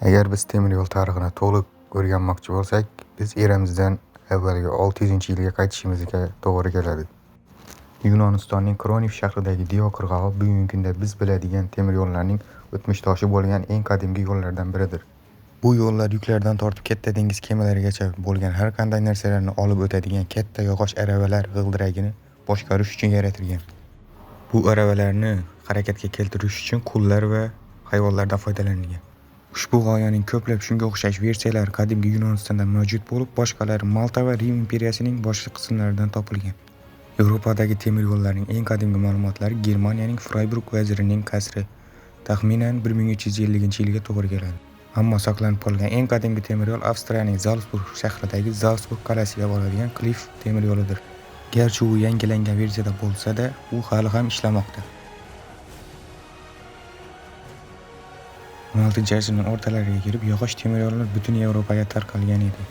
Agar biz temir yo'l tarixini to'liq o'rganmoqchi bo'lsak, biz eramizdan avvalgi 600-yilga qaytishimizga to'g'ri keladi. Yunonistonning Kronif shahridagi Dio qirg'og'i bugungi kunda biz biladigan temir yo'llarning o'tmishdoshi bo'lgan eng qadimgi yo'llardan biridir. Bu yo'llar yuklardan tortib katta dengiz kemalarigacha bo'lgan har qanday narsalarni olib o'tadigan katta yog'och aravalar g'ildiragini boshqarish uchun yaratilgan. Bu aravalarni harakatga keltirish uchun qullar va hayvonlardan foydalanilgan. Ushbu g'oyaning ko'plab shunga o'xshash versiyalari qadimgi Yunonistonda mavjud bo'lib, boshqalari Malta va Rim imperiyasining boshqa qismlaridan topilgan. Yevropadagi temir yo'llarning eng qadimgi ma'lumotlari Germaniyaning Frayburg vazirining qasri, taxminan 1350-yilga to'g'ri keladi. Ammo saqlanib qolgan eng qadimgi temir yo'l Avstriyaning Zalsburg shahridagi Zalsburg qal'asiga boradigan Klif temir yo'lidir. Garchi u yangilangan versiyada bo'lsa-da, u hali ham ishlamoqda. 16-asrning o'rtalariga kelib yog'och temir yo'llar butun Yevropaga tarqalgan edi.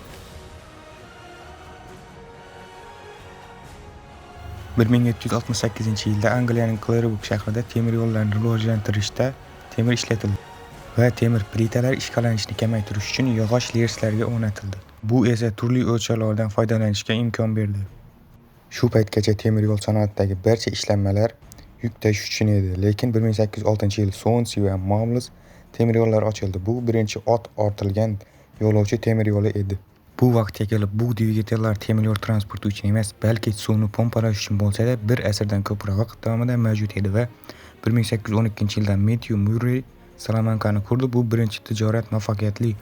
1768-yilda Angliyaning Klervuk shahrida temir yo'llarni rivojlantirishda temir ishlatildi va temir plitalar ishqalanishni kamaytirish uchun yog'och relslarga o'rnatildi. Bu esa turli o'lchovlardan foydalanishga imkon berdi. Shu paytgacha temir yo'l sanoatidagi barcha ishlanmalar yuk tashish uchun edi, lekin 1806-yil Suonsi va Mamls temir yo'llari ochildi. Bu birinchi ot ortilgan yo'lovchi temir yo'li edi. Bu vaqtga kelib bug' dvigatellar temir yo'l transporti uchun emas, balki suvni pompalash uchun bo'lsa-da, bir asrdan ko'proq vaqt davomida mavjud edi va 1812-yilda Metyu Murrey Salamankani qurdi. Bu birinchi tijorat muvaffaqiyatli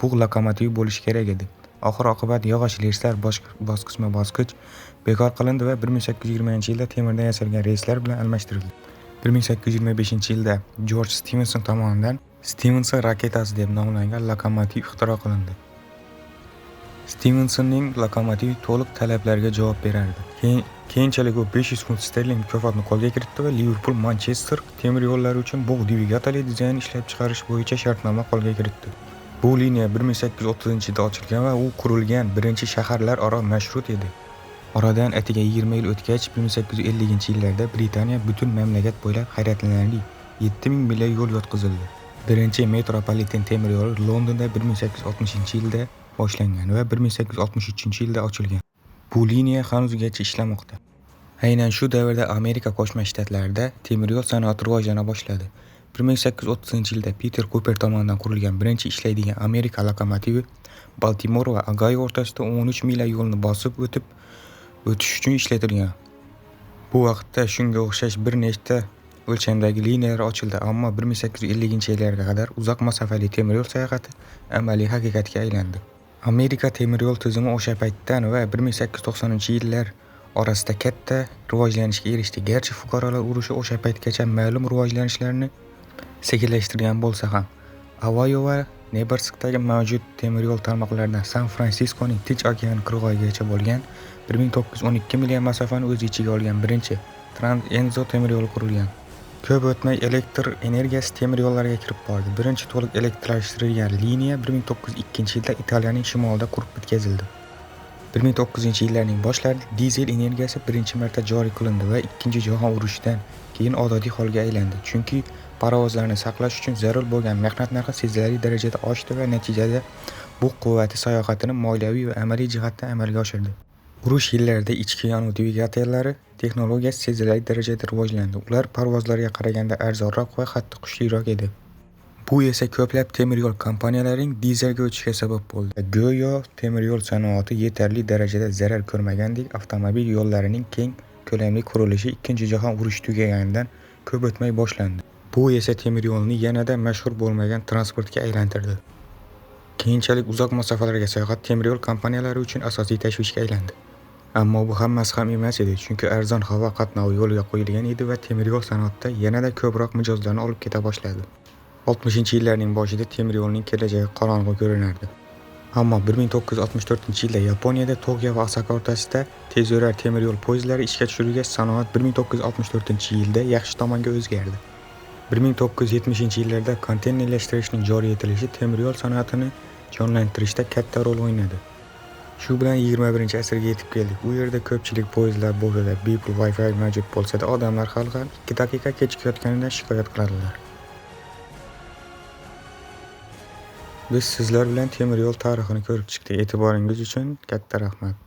bug' lokomotivi bo'lishi kerak edi. Oxir-oqibat yog'och relslar bosqichma-bosqich bekor qilindi va 1820-yilda temirdan yasalgan relslar bilan almashtirildi. 1825-yilda Jorj Stevenson tomonidan Stevenson raketasi deb nomlangan lokomotiv ixtiro qilindi. Stevensonning lokomotivi to'liq talablarga javob berardi. Keyinchalik u 500 funt sterling mukofotni qo'lga kiritdi va Liverpul Manchester temir yo'llari uchun bug' dvigateli dizayn ishlab chiqarish bo'yicha shartnoma qo'lga kiritdi. Bu liniya 1830-yilda ochilgan va u qurilgan birinchi shaharlararo marshrut edi. Oradan atigi 20 yil o'tgach, 1850-yillarda Britaniya butun mamlakat bo'ylab hayratlanarli 7000 mil yo'l yotqizildi. Birinchi metropoliten temir yo'li Londonda 1860-yilda boshlangan va 1863-yilda ochilgan. Bu liniya hanuzgacha ishlamoqda. Aynan shu davrda Amerika Qo'shma Shtatlarida temir yo'l sanoati rivojlana boshladi. 1830-yilda Piter Kuper tomonidan qurilgan birinchi ishlaydigan Amerika lokomotivi Baltimor va Ogayo o'rtasida 13 mil yo'lni bosib o'tib o'tish uchun ishlatilgan. Bu vaqtda shunga o'xshash bir nechta o'lchamdagi liniyalar ochildi, ammo 1850-yillarga qadar uzoq masofali temir yo'l sayohati amaliy haqiqatga aylandi. Amerika temir yo'l tizimi o'sha paytdan va 1890-yillar orasida katta rivojlanishga erishdi. Garchi fuqarolar urushi o'sha paytgacha ma'lum rivojlanishlarni sekinlashtirgan bo'lsa ham. Oayo va Nebraskadagi mavjud temir yo'l tarmoqlaridan San-Fransiskoning Tinch okeani qirg'og'igacha bo'lgan 1912 mil masofani o'z ichiga olgan birinchi Trans-Enzo temir yo'li qurilgan. Ko'p o'tmay elektr energiyasi temir yo'llarga kirib bordi. Birinchi to'liq elektrlashtirilgan liniya 1902-yilda Italiyaning shimolida qurib bitkazildi. 1900-yillarning boshlarida dizel energiyasi birinchi marta joriy qilindi va Ikkinchi jahon urushidan keyin odatiy holga aylandi, chunki parovozlarni saqlash uchun zarur bo'lgan mehnat narxi sezilarli darajada oshdi va natijada bug' quvvati sayohatini moliyaviy va amaliy jihatdan amalga oshirdi. Urush yillarida ichki yonuv dvigatellari texnologiyasi sezilarli darajada rivojlandi. Ular parvozlarga qaraganda arzonroq va hatto kuchliroq edi. Bu esa ko'plab temir yo'l kompaniyalarining dizelga o'tishiga sabab bo'ldi. Go'yo temir yo'l sanoati yetarli darajada zarar ko'rmagandek, avtomobil yo'llarining keng ko'lamli qurilishi Ikkinchi jahon urushi tugaganidan ko'p o'tmay boshlandi. Bu esa temir yo'lni yanada mashhur bo'lmagan transportga aylantirdi. Keyinchalik uzoq masofalarga sayohat temir yo'l kompaniyalari uchun asosiy tashvishga aylandi. Ammo bu hammasi ham emas edi, chunki arzon havo qatnovi yo'lga qo'yilgan edi va temir yo'l sanoatda yanada ko'proq mijozlarni olib keta boshladi. 60-yillarning boshida temir yo'lning kelajagi qorong'u ko'rinardi. Ammo 1964-yilda Yaponiyada Tokio va Osaka o'rtasida tezyurar temir yo'l poyezdlari ishga tushirilgach, sanoat 1964-yilda yaxshi tomonga o'zgardi. 1970-yillarda konteynerlashtirishning joriy etilishi temir yo'l sanoatini jonlantirishda katta rol o'ynadi. Shu bilan 21-asrga yetib keldik. U yerda ko'pchilik poyezdlar bortida bepul Wi-Fi mavjud bo'lsa-da, odamlar hali ham 2 daqiqa kechikayotganidan shikoyat qiladilar. Biz sizlar bilan temir yo'l tarixini ko'rib chiqdik. E'tiboringiz uchun katta rahmat.